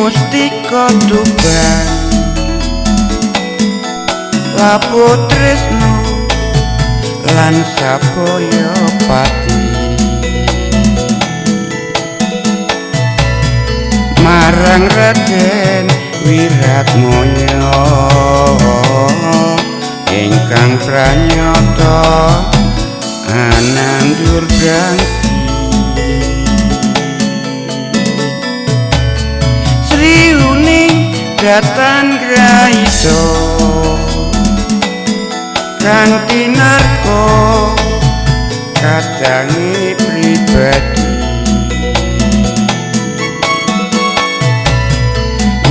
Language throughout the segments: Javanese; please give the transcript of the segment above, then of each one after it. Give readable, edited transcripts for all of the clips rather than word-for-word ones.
Mustika Tuban lapo tresno lan sabaya pati marang Raden Wiratmoyo ingkang pranyata anandur gangsi Sri Uning datan graito kang tinarko kadange pribadi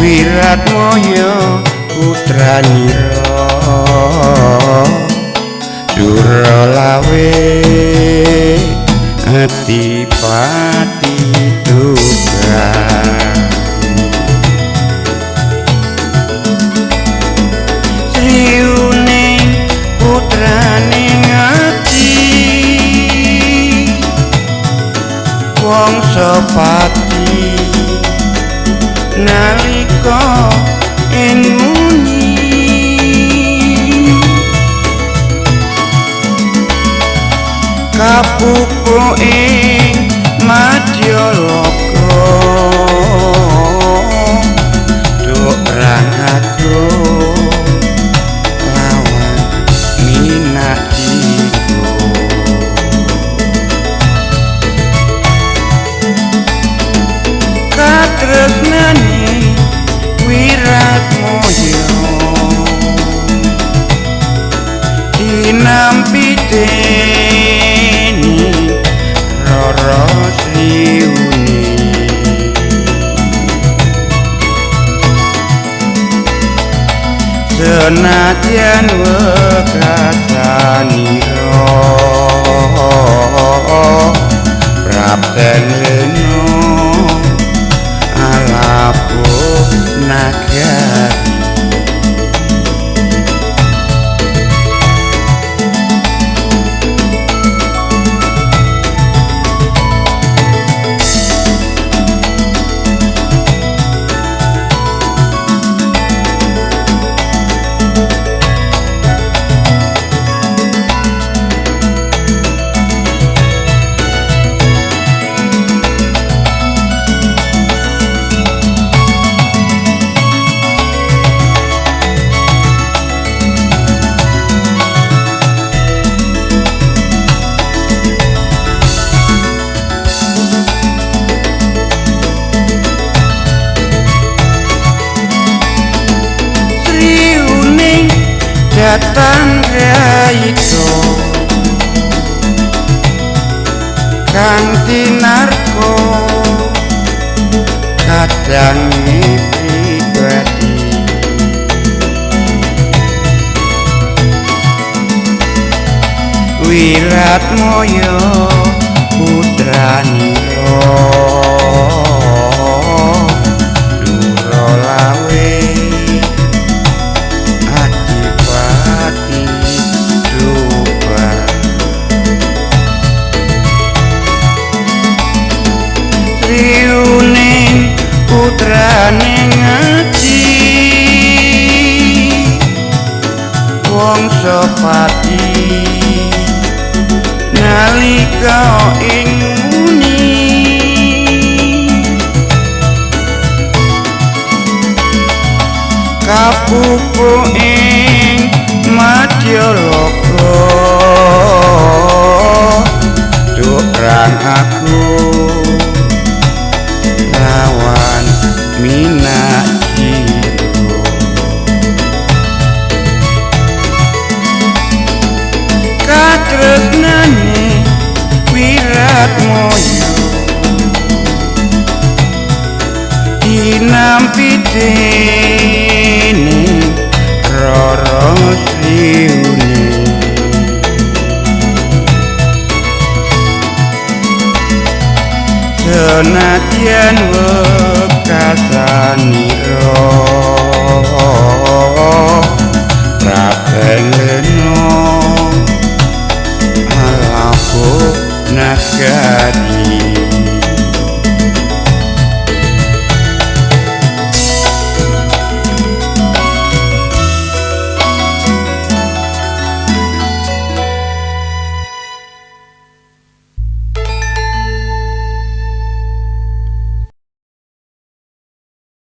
Wiratmoyo putranira Duralawe Adipati Tuban Sri Uning putrane Ngati Wangsa Pati nalika ing muni kapupu ing madyaloka duk perang agung lawan Minakjinggo katresnane Wiratmoyo tinampi dening Rara Sri Uning senadyan wekasanira prapten lena alapo nagari datan raito kang tinarko kadange pribadi Wiratmoyo putranira Duralawe Adipati Tuban Sri Uning putrane Ngati Wangsa Pati nalika ing muni kapupu ing madyaloka duk perang aku lawan Minakjinggo katresnane Wiratmoyo tinampi dening Rara Sri Uning senadyan wekasanira Prapen Lena alapo nagari.